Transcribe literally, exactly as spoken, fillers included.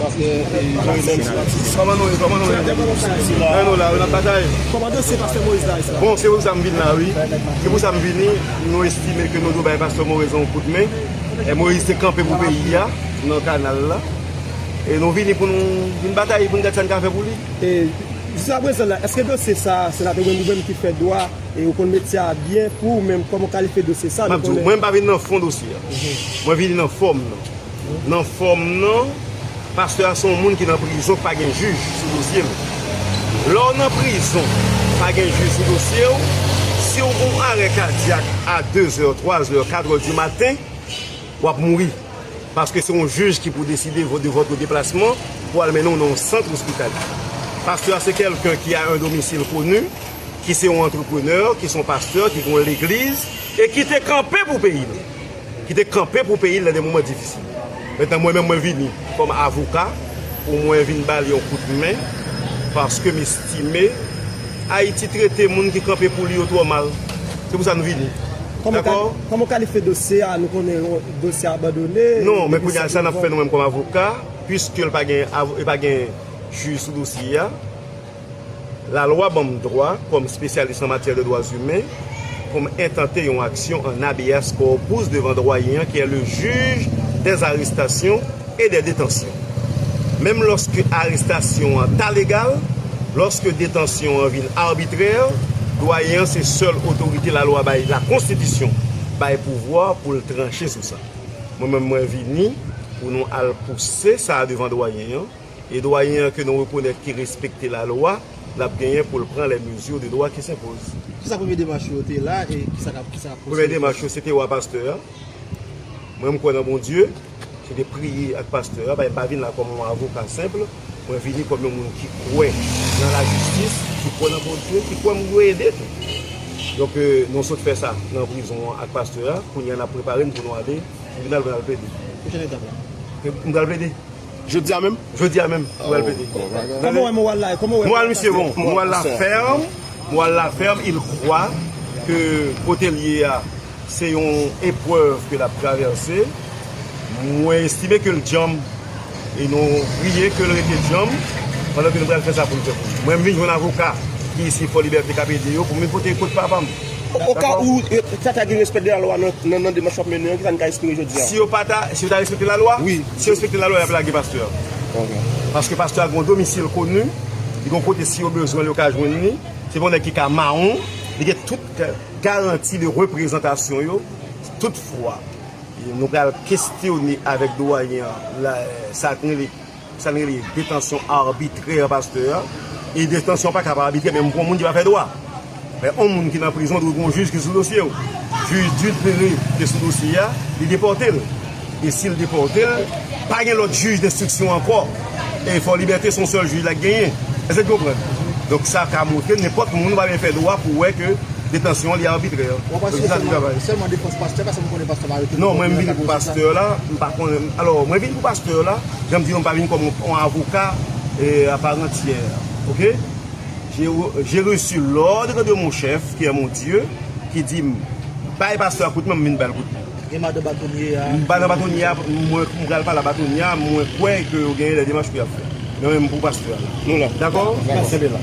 Paske, e, Jovenel se atis. Kòman nou ye? Kòman nou ye? Kòman nou la? Wi, n ap batay. Kòman dosye Pastè Moïse la, la? Bon, se pou sa m vin la, wi. Se pou sa m vini. Nou estime ke nou dwe bay Pastè Moïse yon kout men. E Moïse te kanpe pou peyi a, nan kanal la. E nou vini pou nou vin batay, pou n gad sa n ka fè pou li. E jiskaprezan la, èske dosye sa, senatè Wendy Pham ki fè dwa, e ou konn metye a byen, pou ou menm, kòman w kalifye dosye sa? M ap di w, mwen, m pa vin nan fon dosye a. Mwen vini nan fòm nan. Nan fòm nan, pastè a se yon moun ki nan prizon, ki pa gen jij sou dosye l. Lè w nan prizon, pa gen jij sou dosye w, si w gen yon arè kadyak a de zè, twa zè, kat è di maten, w ap mouri. Paske se yon jij ki pou deside vo- de votre déplacement pou al mennen w nan yon sant ospitali. Pastè a se quelqu'un qui a un domicile connu, ki se yon antreprenè, ki se yon pastè, ki gen yon legliz, e ki te kanpe pou peyi l. Ki te kanpe pou peyi l nan de moman difisil. Mentnan, mwen menm, mwen vini kòm avoka pou mwen vin ba li yon kout men, paske m estime Ayiti trete moun ki kanpe pou li yo twò mal. Se pou sa nou vini. Kòman w ka- Dakò? Kòman w kalifye dosye a? Nou konnen yon dosye abandone. Non, men kounye a, sa n ap fè nou menm kòm avoka, piske l pa gen av- li pa gen jij sou dosye a, lalwa ban m dwa, kòm espesyalis an matyè de dwa imen, pou m entante yon aksyon an habeas corpus devan dwayen an, ki est le juge des arrestations et des détentions. Menm lòske arestasyon an ta legal, lòske detansyon an vin arbitrè, dwayen an se sèl otorite lalwa bay, lakonstitisyon bay pouvwa pou l tranche sou sa. Mwen menm, mwen vini pou nou al pouse sa a devan dwayen an. E dwayen an ke nou rekonèt ki respekte lalwa, l ap genyen pou l pran les mesures de droit qui s'imposent. Kisa premye demach yo te la e kisa k ap, kisa k ap posib? Premye demach yo, se te wè pastè a. Mwen, m kwè nan Bondye. Se te priye ak pastè a. M pa vin la kòm yon avoka senp. Mwen vini kòm yon moun ki kwè nan lajistis, ki kwè nan Bondye, ki kwè m dwe ede tou. Donk, euh, nou sot fè sa nan prizon an ak pastè a. Kounye a, n ap prepare n pou nou ale tribinal pou n al plede. Pwochèn etap la? M pral plede. Jodi a menm? Jodi a menm, m pral plede. Kòman w wè moral la? Kòman w wè moral misye bon? Moral la fèm. Moral la fèm. Il croit que kote l ye a, se yon eprèv ke l ap travèse. Mwen estime ke l djanm. E nou priye ke l rete djanm pandan ke nou pral fè sa pou n fè pou li. Mwen, m vin jwenn avoka ki isi Fò Libète k ap ede yo pou m vin pote kote papa m. Oka ou, e, Tata gen respè de lalwa nan, nan, nan demach w ap mennen an, kisa n ka espere jodi a? Si yo pa ta, si yo ta respekte lalwa, wi, si yo respekte lalwa, y ap lage pastè a. Ok. Paske pastè a gen yon domisil koni, li gen yon kote si yo bezwen l, yo ka jwenn li. Se pa yon nèg ki ka mawon, li gen tout garanti de reprezantasyon yo. Toutfwa, nou pral kestyone avèk dwayen an, la, sa k rele sa n rele detansyon arbitrè pastè a. E detansyon pa ka pa arbitrè, men pou yon moun ki pa fè dwa. Men yon moun ki nan prizon dwe gen yon jij ki sou dosye w. Jij Dutpéré te sou dosye a, li depòte l. E si l depòte l, pa gen lòt jij denstriksyon ankò. E Fò Libète se yon sèl jij la k genyen. Èske w konprann? Donk sa ka montre nenpòt moun pa vin fè dwa pou wè ke detansyon an li arbitrè. Ou panse se sèlman, sèlman defans pastè, paske m konnen pastè pa rete. Non, mwen m vin pou pastè la, m pa konnen. Alò, mwen vin pou pastè la, jan m di nou, m pa vin kòm yon, yon avoka, eh, à part entière. Ok? J'ai re- j'ai reçu l'ordre de mon chef, qui est mon Dieu, ki di m, bay pastè a kout men, m vin ba l kout men. E madan batonye a? Madan batonye a, mwen, m pral pale a batonye a, mwen kwè ke yo genyen de demach pou y ap fè. Men mwen m pou pastè a la. Nou la. Dakò? Dakò. Kenbe la.